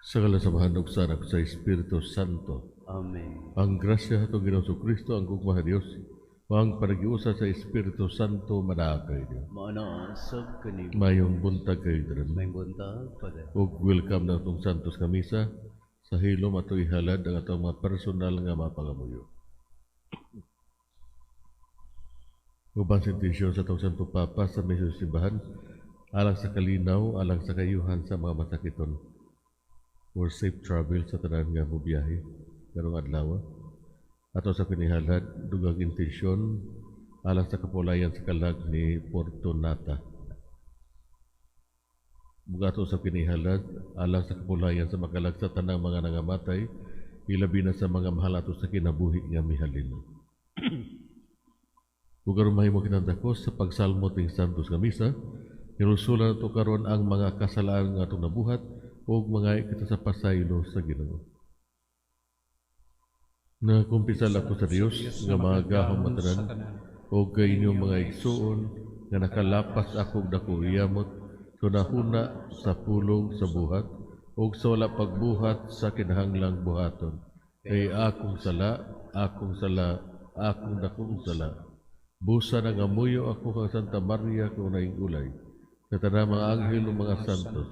Sa ngalan sa Amahan ug sa Anak, sa Espiritu Santo. Amen. Ang grasya sa atong Ginoong Kristo, ang gugma sa Dios, ang panagiusa sa Espiritu Santo manaa kay Dios. Maana sab kanimo. Mayong buntag kayo diri. May buntag, Father. Ug welcome na atong Santos nga Misa. Sa hilom ato ihalad ang atong mga personal nga mga pangamuyo. Uban sa intensyon sa atong Santo Papa sa may simbahan, alang sa kalinaw, alang sa kayuhan sa mga masakiton, for safe travel sa tanan nga mobiyahe karong adlaw. Ato sa pinihalad dugang intensyon alang sa kapulayan sa kalag ni Fortunata. Mugato sa pinihalad alang sa kapulayan sa makalag sa tanang mga nangamatay, ilabi na sa mga mahal ato sa kinabuhi nga mihalin. Ug aron mahimo kitang dakos sa pagsalmo ting Santos nga Misa, hinusulan nato karon ang mga kasalaan nga atong nabuhat ug mangay kita sa pasaylo sa Ginoo. Nakumpisal ako sa Dios nga magahom matanan ug kay inyong mga igsuon nga nakalapas ako og dako yamot hunahuna sa pulong sa buhat ug sa wala pagbuhat sa kinahanglang buhaton. Kay akong sala, akong sala, akong dakong sala. Busa nangamuyo ako kang Santa Maria kung naingulay, sa tanang mga anghel ug mga santos,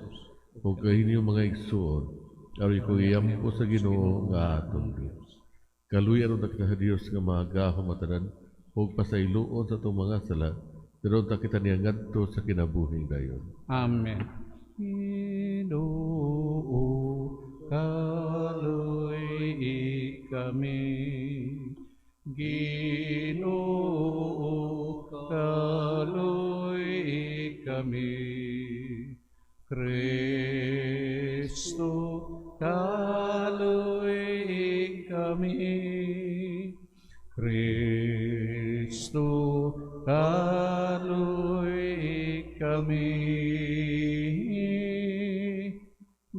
ug kay inyong mga igsuon, aron ko iyampo sa Ginoo nga atong Dios. Kaluyan unta kita sa Dios nga magahom matanan ug pasayloon sa atong mga sala, pero unta kita niya ngadto sa kinabuhing dayon. Amen. Ginoo, kaluy kami. Ginoo, kaluy kami. Kristo, kaluy kami. Kristo, kaluy kami.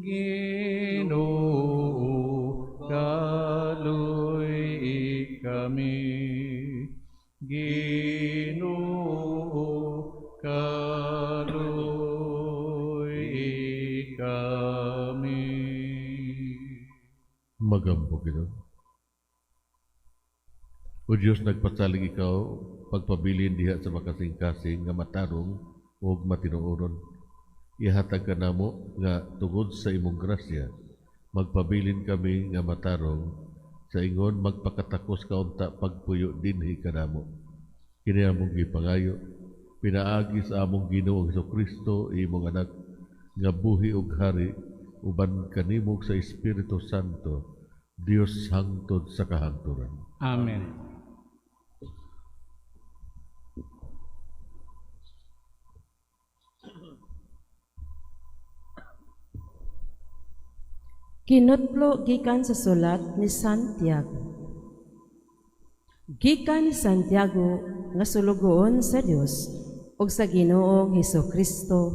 Ginoo, kaluy kami. Ginoo, kaluy kami. Magampo kita. O Diyos, nagpasalig ikaw pagpabilin diha sa makasing-kasing nga matarong ug matinuoron. Ihatag ka namo nga tungod sa imong grasya, magpabilin kami nga matarong sa ingon magpakatakos kaunta pagpuyo dinhi kanamo. Kini among gipangayo, pinaagi sa among Ginoong Hesukristo, imong anak, nga buhi ug hari uban kanimo sa Espiritu Santo, Dios hangtod sa kahangturan. Amen. Kinutlo gikan sa sulat ni Santiago. Gikan ni Santiago nga sulugoon sa Dios ug sa Ginoong Hesukristo.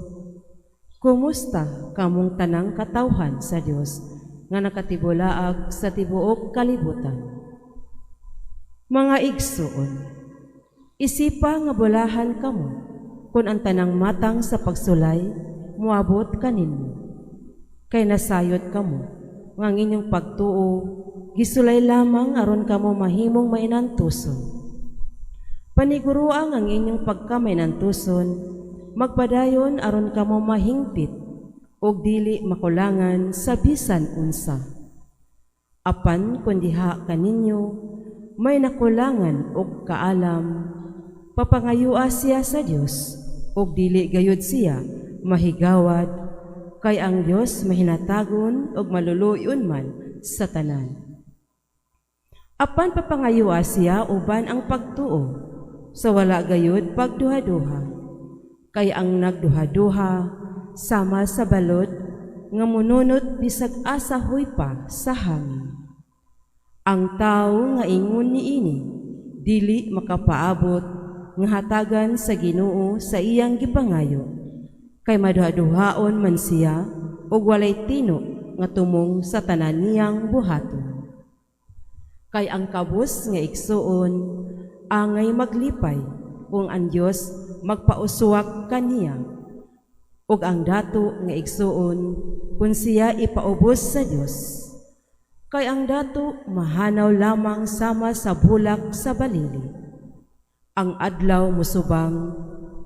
Kumusta kamong tanang katawhan sa Dios nga nakatibulaag sa tibuok kalibutan? Mga igsuon, isipa nga bulahan kamo kun ang tanang matang sa pagsulay moabot kaninyo. Kay nasayod kamo nga ang inyong pagtuo gisulay lamang aron kamo mahimong mainantuson. Paniguruang ang inyong pagkamainantuson, magpadayon aron kamo mahingpit ug dili makulangan sa bisan unsa. Apan kun diha kaninyo may nakulangan og kaalam, papangayua siya sa Dios ug dili gayud siya mahigawad, kay ang Dios mahinatagon ug maluluyon man sa tanan. Apan papangayua siya uban ang pagtuo, sa wala gayud pagduhaduha, kay ang nagduhaduha sama sa balod nga mununot bisag asa huypa sa hangin. Ang tawo nga ingon niini dili makapaabot nga hatagan sa Ginoo sa iyang gipangayo, kay maduhaduhaon man siya ug walay tino nga tumong sa tanan niyang buhaton. Kay ang kabus nga igsuon angay maglipay kung ang Dios magpausuwak kaniya. Ug ang dato nga igsuon kun siya ipaubos sa Dios. Kay ang dato mahanaw lamang sama sa bulak sa balili. Ang adlaw musubang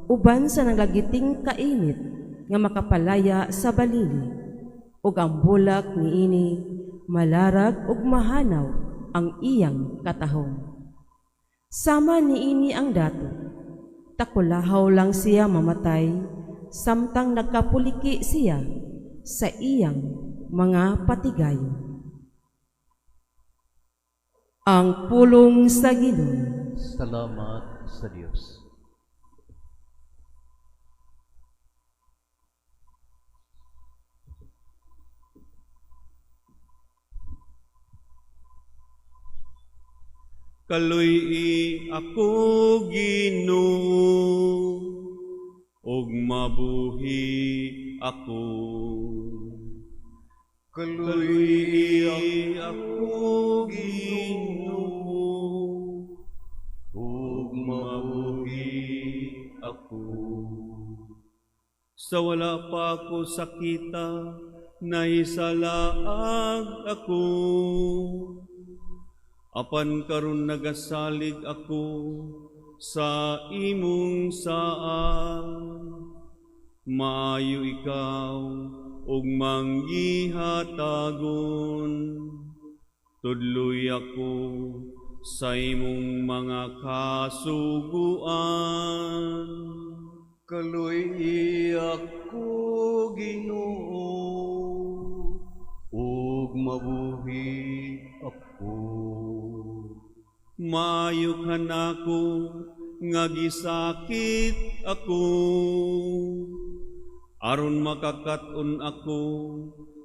uban sa nanglagiting kainit nga makapalaya sa balili. Ug ang bulak niini malarag ug mahanaw ang iyang katahom. Sama niini ang dato. Takulahaw lang siya mamatay samtang nagkapuliki siya sa iyang mga patigayon. Ang pulong sa Ginoo. Salamat sa Dios. Kaluy-i ako Ginoo ug mabuhi ako. Kaluy-i ako Ginoo ug mabuhi ako. Sa wala pa ako sakita, nahisalaag ako. Apan karon nagasalig ako sa imong saad. Maayo ikaw ug manggihatagon. Tudloy ako sa imong mga kasuguan. Kaluy-i ako Ginoo ug mabuhi ako. Maayo kanako nga gisakit ako, aron makakat-on ako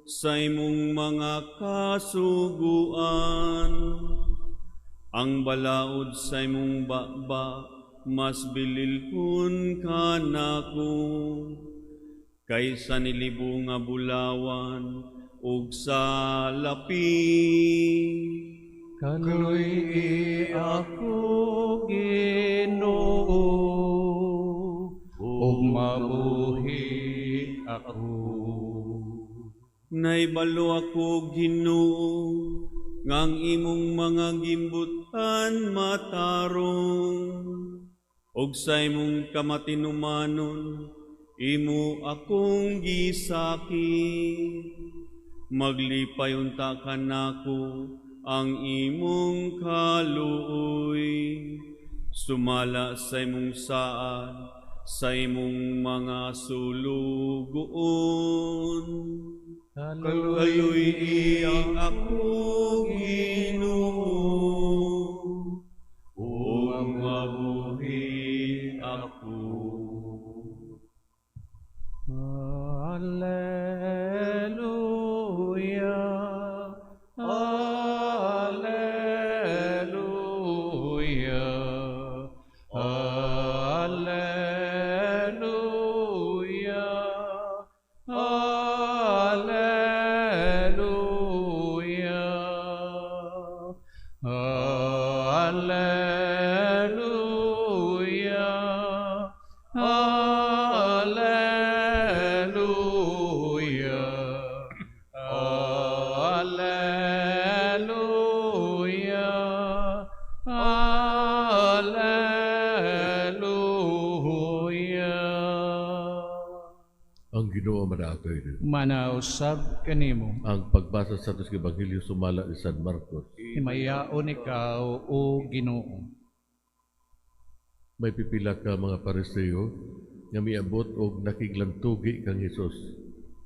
sa imong mga kasuguan. Ang balaod sa imong baba mas bililhon kanako kaysa nilibo nga bulawan ug sa lapi. Kaluy-i ako Ginoo ug mabuhi ako. Naibalo ako Ginoo nga ang imong mga gimbutan matarong, ug sa imong kamatinumanon imo akong gisakit. Maglipay unta kanako ang imong kaluoy, sumala sa imong saad, sa imong mga sulugoon. Kaluy-i ako Ginoo ug mabuhi ako. Alleluia, Alleluia, Alleluia, Alleluia, Alleluia, Alleluia, Alleluia, Alleluia. Ang Ginoo manaakay ninyo. Manausab kanimo. Ang pagbasa sa Santos Ebanghelyo sumala ni San Marcos. Himayaon ikaw, o Ginoo. May pipila ka mga Pariseo nga miabot og nakiglantugi kang Hesus.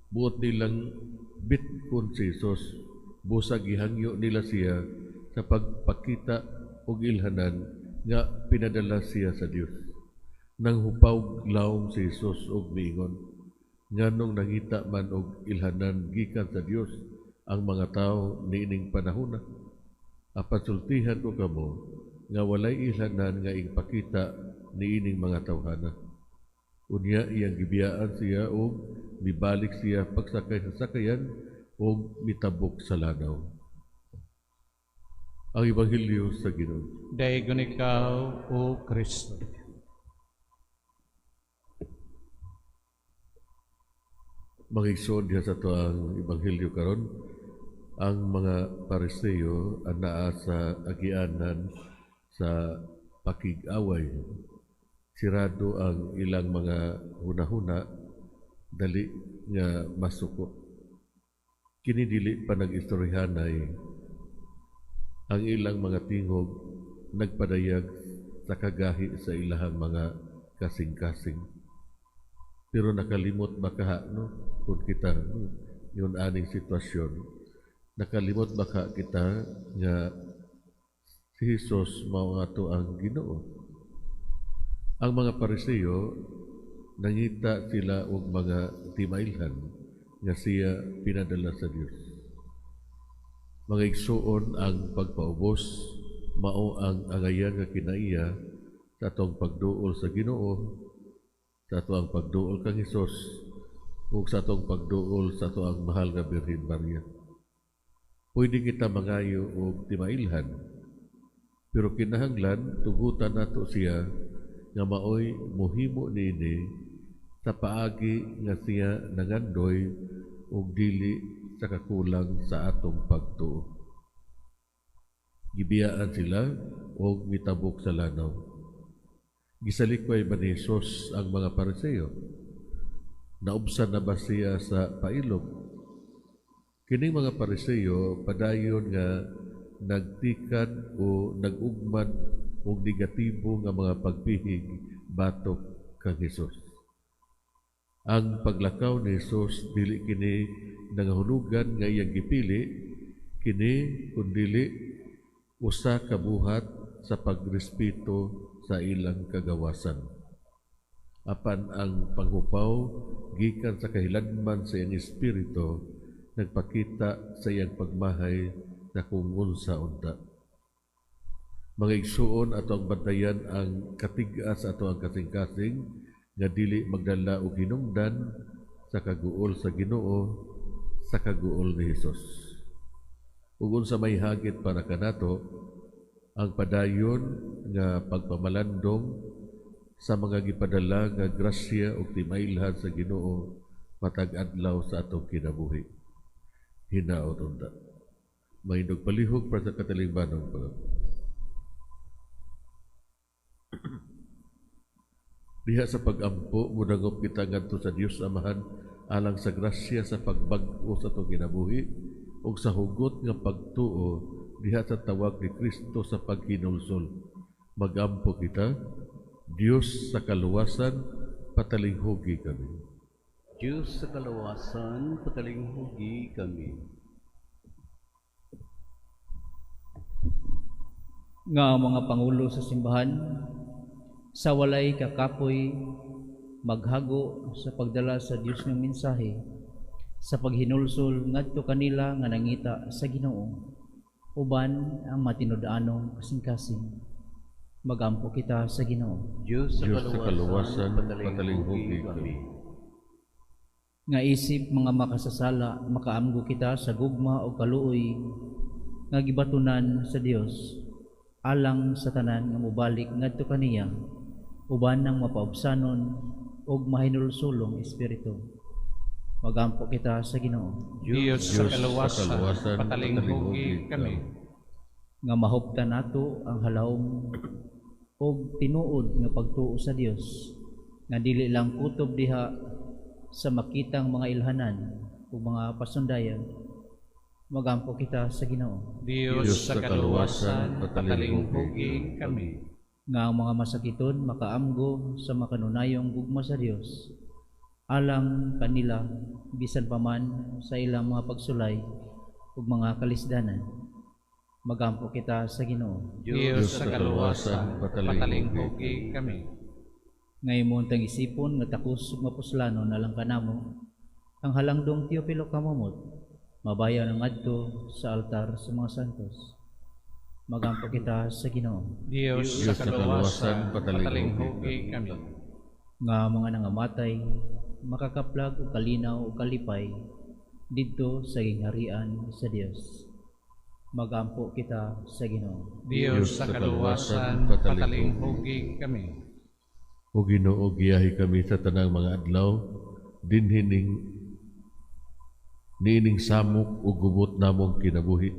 Buot nilang bitkon si Hesus, busag gihangyo nila siya sa pagpakita og ilhanan nga pinadala siya sa Dios. Nang hupaw lawom si Hesus og miingon, nganong nangita man og ilhanan gikan sa Dios ang mga tawo niining panahona? Apan sultihan ko kamo nga walay ilhanan nga ipakita niining mga tawhana. Unya iyang gibiyaan siya og mibalik siya pagsakay sa sakayan og mitabok sa lanaw. Ang Ebanghelyo sa Ginoo. Daygon ikaw, o Kristo. Mga igsoon, diha sa atoang ebanghelyo karon, ang mga Pariseo anaa sa agianan sa pakig-away. Sirado ang ilang mga hunahuna, dali nga masuko. Kini dili pa nag-istoryahanay, ang ilang mga tingog nagpadayag sa kagahi sa ilahang mga kasing-kasing. Pero nakalimot ba kaha, no? Kung kita, no? Yun aning sitwasyon, nakalimot ba ka kita nga si Jesus mao ato ang Ginoo? Ang mga Pariseo, nangita sila og mga timailhan nga siya pinadala sa Dios. Mga igsuon, ang pagpaubos mao ang angayan nga kinaiya sa atong pagduol sa Ginoo, sa atoang pagduol kang Hesus ug sa atong pagduol sa atoang mahal nga Birhen Maria. Pwede kita mangayo og timailhan, pero kinahanglan tugutan nato siya nga maoy mohimo niini sa paagi nga siya nangandoy ug dili sa kakulang sa atong pagtuo. Gibiyaan sila og mitabok sa lanaw. Gisalikway ba ni Jesus ang mga Pariseo? Naubsan na ba siya sa pailog? Kining mga Pariseo padayon nga nagtikad o nag-ugmad og negatibo nga mga pagbihig batok kang Hesus. Ang paglakaw ni Hesus dili kini nangahulugan nga iyang gipili kini, kundili usa ka buhat sa pagrespeto sa ilang kagawasan. Apan ang panghupaw gikan sa kahiladman sa iyang espiritu nagpakita sa iyang pagmahay na kung unsa unta. Mga igsuon, ato ang bantayan ang katig-a sa ato ang kasing-kasing nga dili magdala og hinungdan sa kaguol sa Ginoo, sa kaguol ni Hesus. Ug unsa may hagit para kanato, ang padayon nga pagpamalandong sa mga gipadala nga grasya ug timailhan sa Ginoo matag adlaw sa atong kinabuhi. Hinaot unta. Mahindog palihog para sa katalingbanong pag Diha sa pag-ampo, mudangop kita ngadto sa Dios Amahan alang sa grasya sa pagbag-o sa atong kinabuhi ug sa hugot nga pagtuo diha sa tawag ni Kristo sa paghinulsol. Magampo kita. Dios sa kaluwasan, patalinghugi kami. Diyos sa kaluwasan, patalinghugi kami. Nga ang mga pangulo sa simbahan sa walay kakapoy maghago sa pagdala sa Dios ng mensahe sa paghinulsol ngadto kanila nga nangita sa Ginoo uban ang matinud-anong kasing-kasing. Magampo kita sa Ginoo. Diyos sa Diyos sa kaluwasan, kaluwasan, patalinghugi patalinghugi kami. kami. Nga isip mga makasasala, makaamgo kita sa gugma o kaluoy nga gibatunan sa Dios alang sa tanan nga mobalik ngadto kaniya uban ang mapaubsanon ug mahinulsulong espiritu. Magampo kita sa Ginoo. Diyos sa Diyos sa kaluwasan, kaluwasan, patalinghugi kami. Nga mahuptan nato ang halawom og tinuod nga pagtuo sa Dios nga dili lang kutob diha sa makitang mga ilhanan ug mga pasundayan. Magampo kita sa Ginoo. Diyos Diyos sa kaluwasan, patalinghugi kami. Nga ang mga masakiton makaamgo sa makanunayong gugma sa Dios alang kanila bisan pa man sa ilang mga pagsulay ug mga kalisdanan. Magampo kita sa Ginoo. Diyos sa kaluwasan, patalinghugi kami. Nga imong tang isipon nga takos ug mapuslanon alang kanamo ang halangdong Teopilo Camomot mabayaw ng adto sa altar sa mga santos. Magampo kita sa Ginoo. Diyos Diyos sa kaluwasan, patalinghugi kami. Nga mga nangamatay makakaplag og kalinaw ug kalipay didto sa gingharian sa Dios. Magampo kita sa Ginoo. Diyos sa kaluwasan, patalinghugi kami. O Ginoo, giyahi kami sa tanang mga adlaw dinhi ning Niining samok ug gubot namong kinabuhi,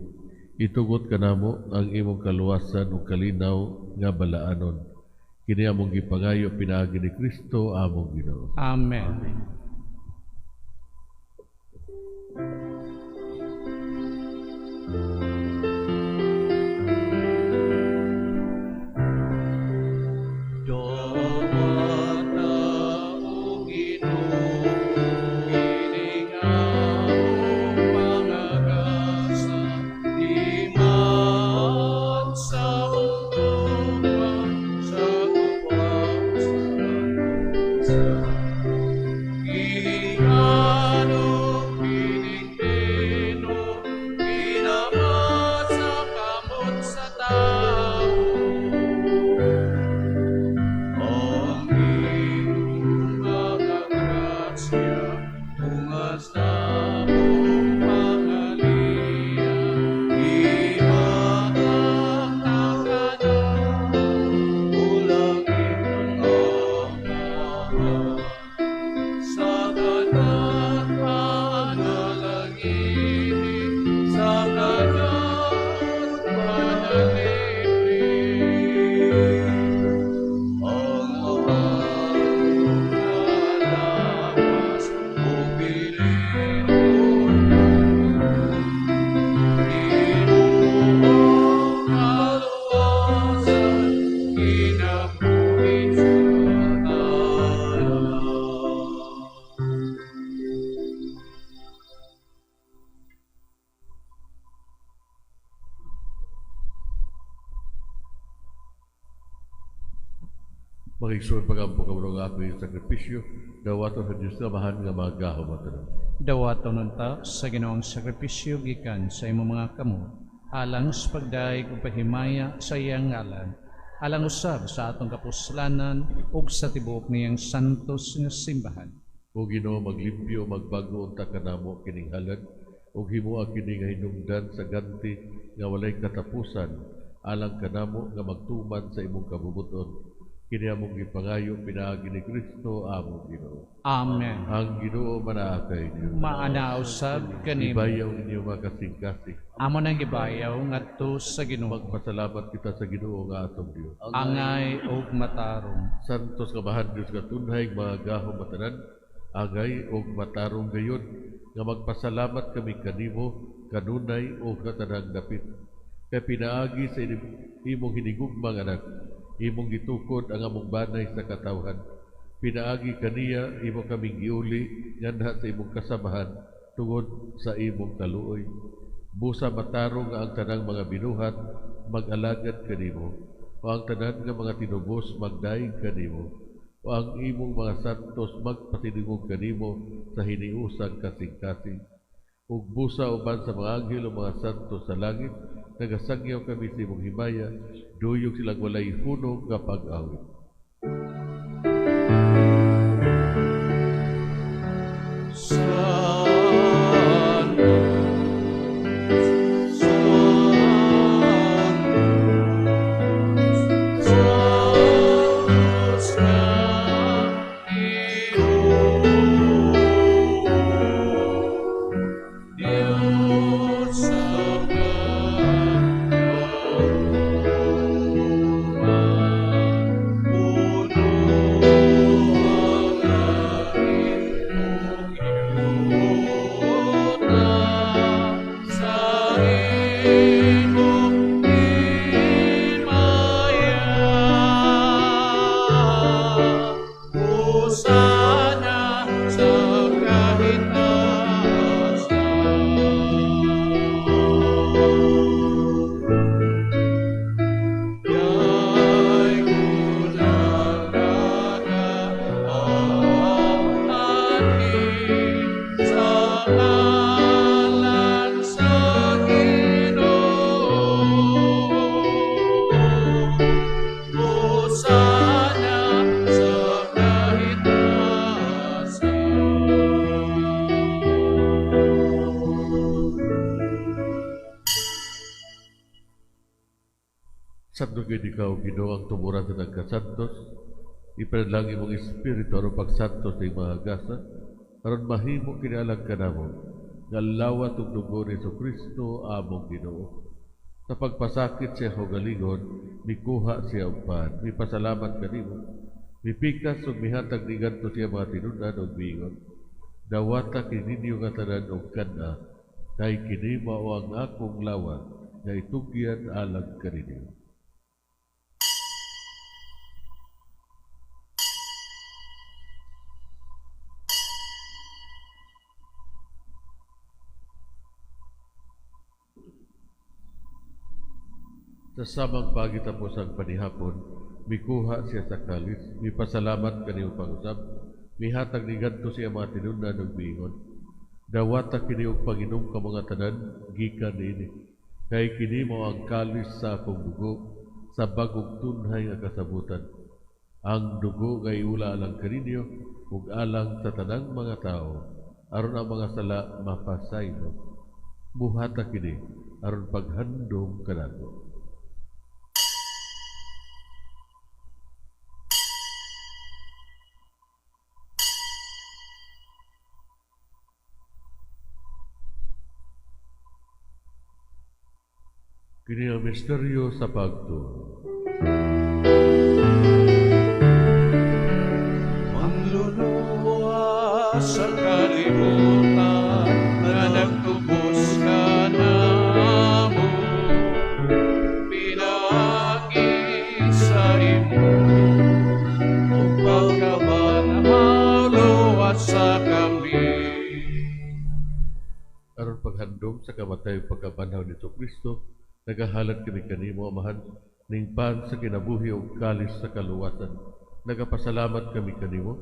itugot kanamo ang imong kaluwasan ug kalinaw nga balaanon. Kini among gipangayo pinaagi ni Kristo among Ginoo. Amen. Amen. Magigsuon pagampo kamo nga ako yung sakripisyo, dawaton sa Diyos Amahan nga magahom at tanan. Dawaton unta sa Ginoong sakripisyo gikan sa imong mga kamot, alang sa pagdayeg ug pahimaya sa iyang ngalan, alang usab sa atong kapuslanan ug sa tibuok niyang santos nga simbahan. O Ginoo, maglimpyo, magbago unta kanamo kining halad, ug himoa kini nga hinungdan sa ganti nga walay katapusan, alang kanamo nga magtuman sa imong kabubuton. Kini among gipangayo pinaagi ni Kristo among Ginoo. Amen. Ang Ginoo manaa kay inyo. Maana usab kanimo. Ibayaw inyo mga kasing-kasing. Amo nang gibayaw ngadto sa Ginoo. Magpasalamat kita sa Ginoo nga atong Dios. Angay ug matarong. Santos nga bahan Dios nga tunhay mga gahom matanan, angay ug matarong gayon nga magpasalamat kami kanimo kanunay ug katanang dapit. Kay pinaagi sa imong hinigugmang anak, imong gitukod ang among banay sa katawhan. Pinaagi kaniya imo kaming giuli nganha sa imong kasamahan tungod sa imong kaluoy. Busa matarong nga ang tanang mga binuhat mag-alagad kanimo, o ang tanan nga mga tinubos magdaig kanimo, o ang imong mga santos magpatiningog kanimo sa hiniusang kasing-kasing. Ug busa uban sa mga anghel o mga santos sa langit, nagasangyaw kami sa imong himaya, duyog silang walay hunong nga pag-awit. Santo gyud ikaw, Ginoo, ang tumuran sa nagkasantos. Ipanalangin imong espiritu aron pagsantos sa imong mga gasa, aron mahimo kinalang kanamo Nga lawat ug dugo ni Kristo among Ginoo. Sa pagpasakit siya kaugalingon, mikuha siya og pan, mipasalamat kanimo, mipikas ug mihatag ni ngadto siya mga tinun-an ug miingon: Dawata kini ninyo nga tanan og kan-a, kay kini mao ang akong lawas nga itugyan alang kaninyo. Sa samang pagitapos ang panihapon, mikuha siya sa kalis, mipasalamat kanimo pag-usab, mihatag ni ngadto siya mga tinun-an ug miingon: Dawata kini og panginom ka mga tanan gikan niini, kay kini mao ang kalis sa akong dugo sa bag-ong tunhay nga kasabutan. Ang dugo nga iula alang kaninyo ug alang sa tanang mga tawo, aron ang mga sala mapasaylo. Buhata kini aron paghandom kanako. Kini ang misteryo sa pagtuo. Manluluwas sa kalibutan na nagtubos ka namo, pinaagi sa imo pagkabanhaw, luwas sa kami. Aron paghandom sa kamatay ug pagkabanhaw ni Kristo, nagahalad kami kanimo, Amahan, ning pan sa kinabuhi ug kalis sa kaluwasan. Nagapasalamat kami kanimo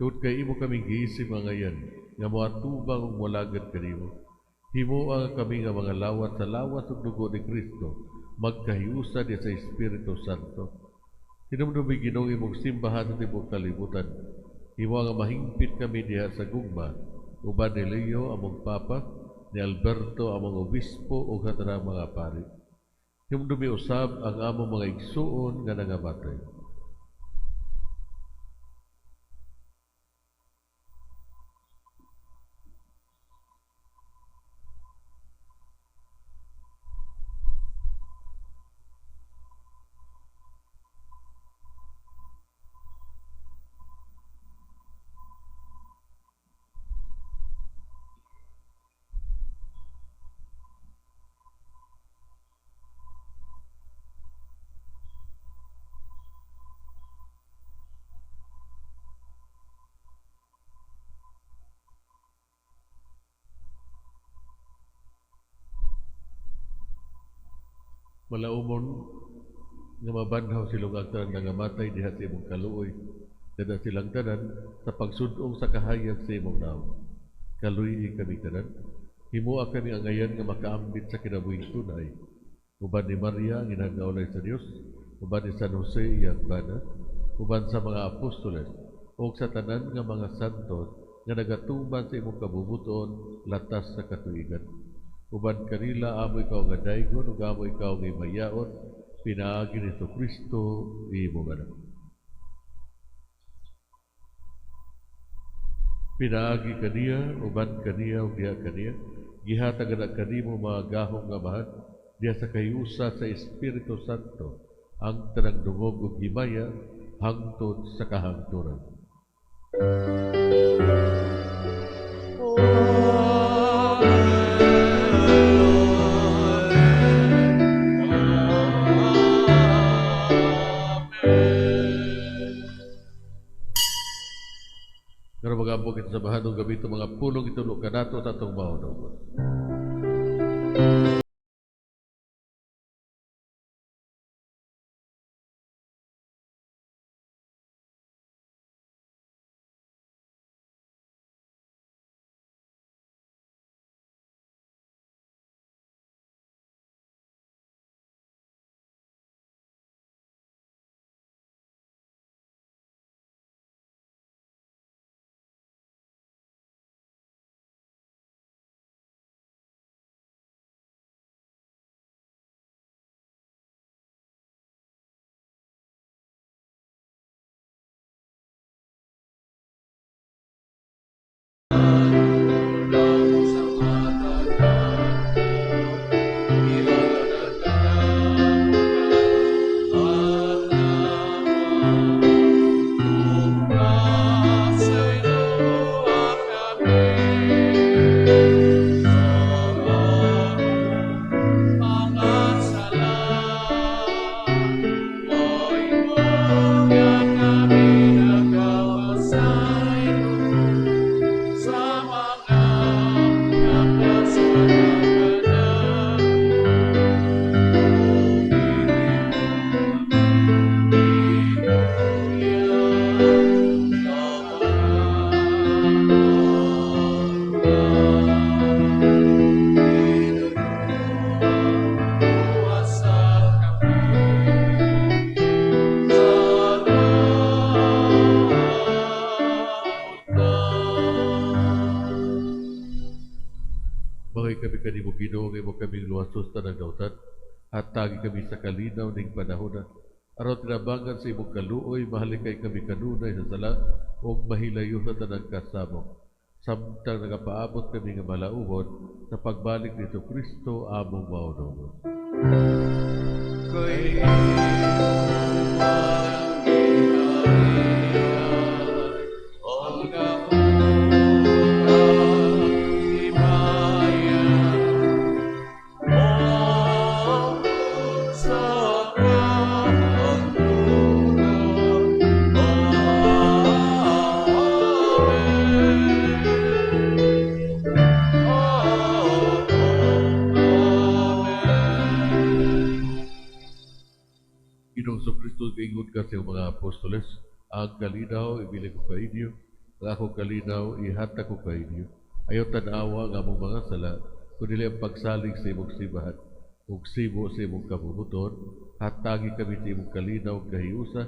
tungod kay imo kaming giisip angayan nga moatubang ug molagad kanimo. Himoa kami nga mga lawat sa lawas ug dugo ni Kristo, magkahiusa niya sa Espiritu Santo. Hinumdumi Ginoong imong simbahan sa tibuok kalibutan. Himoa nga mahingpit kami diha sa gugma, uban ni Leo among Papa, ni Alberto among Obispo ug sa tanang mga pari. Hinumdumi usab ang among mga igsuon nga nangamatay. Malaumon nga mabanhaw silong ang tanan nangamatay diha sa imong kaluoy, kada silang tanan sa pagsud-ong sa kahayag sa imong nawong. Kaluy-i kami tanan, himoa kami angayan nga makaambit sa kinabuhing tunay. Uban ni Maria ang inang nga ulay sa Dios, uban ni San Jose iyang bana, uban sa mga apostoles ug sa tanan nga mga santos nga nagatuman sa imong kabubuton latas sa katuigan. Uban kanila amo ikaw nga daygon ug amo ikaw nga imayaon, pinaagi ni Kristo imong anak. Pinaagi kaniya, uban kaniya ug diha kaniya, gihatag na kanimo mga gahom nga Amahan, diha sa kahiusa sa Espiritu Santo, ang tanang dungog ug himaya hangtod sa kahangturan. Pero mag-ampo kita sa bahanong gabi ito mga pulong itulo kanato sa atong maunong. imo kaming luwasos tanang dautan, hatagi kami sa kalinaw ning panahona. Aron tinabangan sa imong kaluoy, mahalikay kami kanunay sa sala ug mahilayo sa tanang kasamok. Samtang nagapaabot kami nga malauhon sa pagbalik ni Kristo among Maonoon. Kay imo ang gingharian, ang gahom, himaya, hangtod sa kahangturan. Amen. Amen. Ginoong Kristo, giingon ka sa iyong mga apostoles, ang kalinaw ibilin ko kainyo, ang akong kalinaw ihatag ko kainyo. Ayaw tan-awa ang among mga sala, kundi ang pagsalig sa imong simbahan. Ug sibo sa imong kabubut-on, hatagi kami sa imong kalinaw ug kahiusa,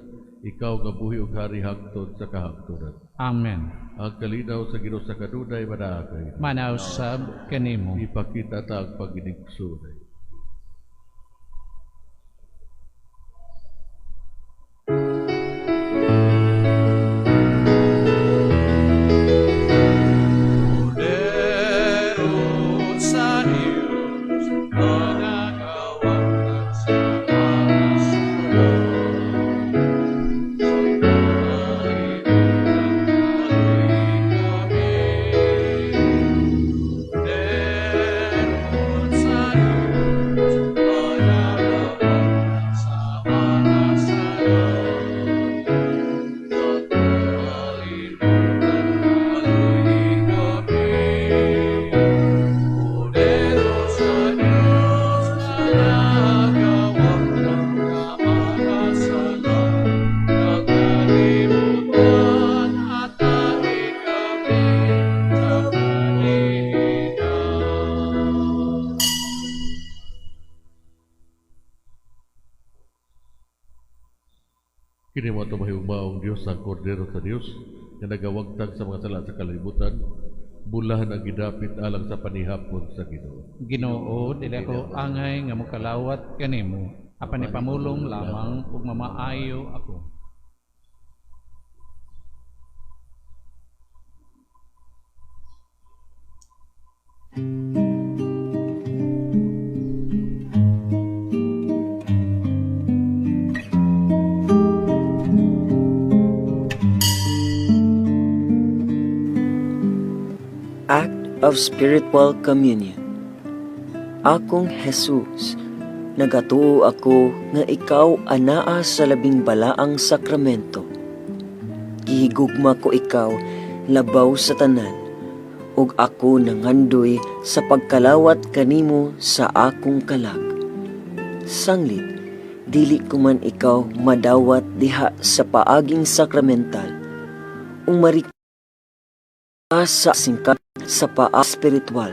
ikaw nga buhi ug hari hangtod sa kahangturan. Amen. Ang kalinaw sa Ginoo sa kanunay manaa kay. Manaa usab kanimo. Ipakita ta ang pag-inigsuoy. Kordero sa Diyos, nga nagawagtang sa mga sala. Sa kalibutan kami. Kordero sa Diyos, nga nagawagtang sa mga sala. Sa kalibutan kami. Kordero sa Diyos, nga nagawagtang sa mga sala. Sa kalibutan, hatagi kami sa kalinaw. Kini mo ato mahigugmaong Dios ang Kordero sa Dios nga nagawagtang sa mga sala sa kalibutan, bulahan ang gidapit alang sa panihapon sa Ginoo. Ginoo, dili ako angay nga mokalawat kanimo, apan ipamulong lamang ug mamaayo ako. Act of Spiritual Communion. Akong Jesus, nagatuo ako nga ikaw anaa sa labing balaang sakramento. Gihigugma ko ikaw labaw sa tanan, ug ako nangandoy sa pagkalawat kanimo sa akong kalag. Sanglit, dili ko man ikaw madawat diha sa paaging sakramental, ug marika sa singkat sa paa spiritual.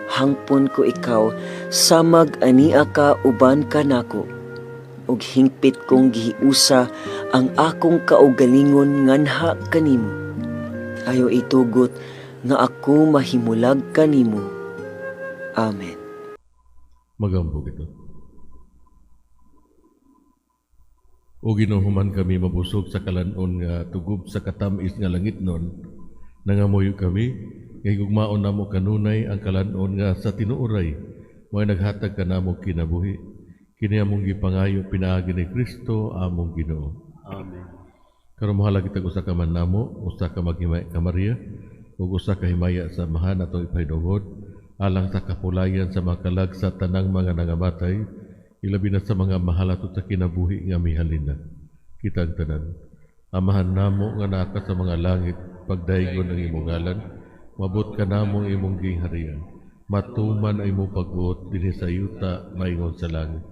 Hangpon ko ikaw samag ania ka uban kanako, ug hingpit kong gihiusa ang akong kaugalingon nganha kanimo. Ayo itugot nga ako mahimulag kanimo. Amen. Magambog ito. O Ginoo, human kami mabusog sa kalan-on nga tugob sa katamis nga langit nun, nangamuyo kami, nga higugmaon namo kanunay ang kalan-on nga sa tinuoray, mo'y naghatag kanamo kinabuhi. Kini among gipangayo pinaagi ni Kristo among Ginoo. Amen. Karon mohalag kitag usa ka man namo, usa ka maghimaya ka Maria, ug usa ka himaya sa Amahan atong ipahinungod alang sa kapulayan sa mga kalag sa tanang mga nangamatay, ilabi na sa mga mahal ato sa kinabuhi nga mihalina. Kita ang tanan. Amahan namo nga naa ka sa mga langit, pagdaygon ang imong ngalan, mabot ka namo ang imong gingharian. Matuman ang imong pagbuot dinhi sa yuta maingon sa langit.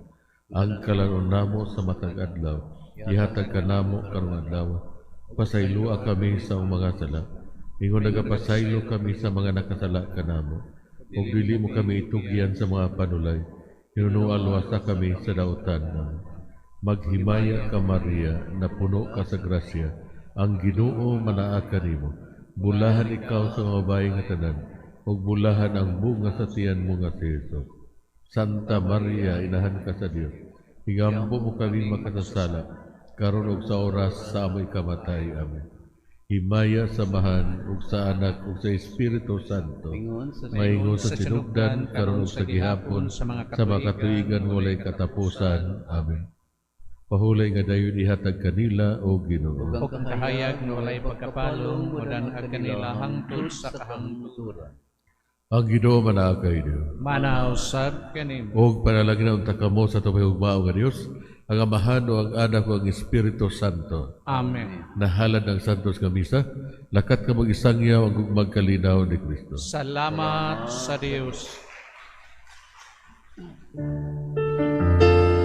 Ang kalan-on namo sa matag adlaw, ihatag ka namo karong adlaw. Pasayloa kami sa among mga sala, ingon nagapasaylo kami sa mga nakasala kanamo. Ug dili mo kami itugyan sa mga panulay, hinunoa luwasa kami sa dautan. Maghimaya ka Maria, napuno ka sa grasya, ang Ginoo manaa kanimo. Bulahan ikaw sa mga babae nga tanan, ug bulahan ang bunga sa tiyan mo nga si Jesus. Santa Maria, inahan ka sa Dios. Higampo mo kami makasasala, karon ug sa oras sa amoy kamatay. Amen. Himaya sa Amahan, ug sa Anak, ug sa Espiritu Santo. Maingon sa sinugdan, karon ug sa gihapon, sa mga katuigan walay katapusan. Amen. Pahulay nga dayon ihatag kanila o Ginoo. Ug ang kahayag nga walay pagkapalong modan-ag kanila hangtod sa kahangturan. Ang Ginoo manaa kaninyo. Manaa usab kanimo. Og panalangin unta kamo sa atong mahigugmaong nga Dios, ang Amahan o ang Anak o ang Espiritu Santo. Amen. Nahalad ang Santos nga Misa, lakat kamo isangyaw ang gugmang kalinaw ni Kristo. Salamat sa Dios.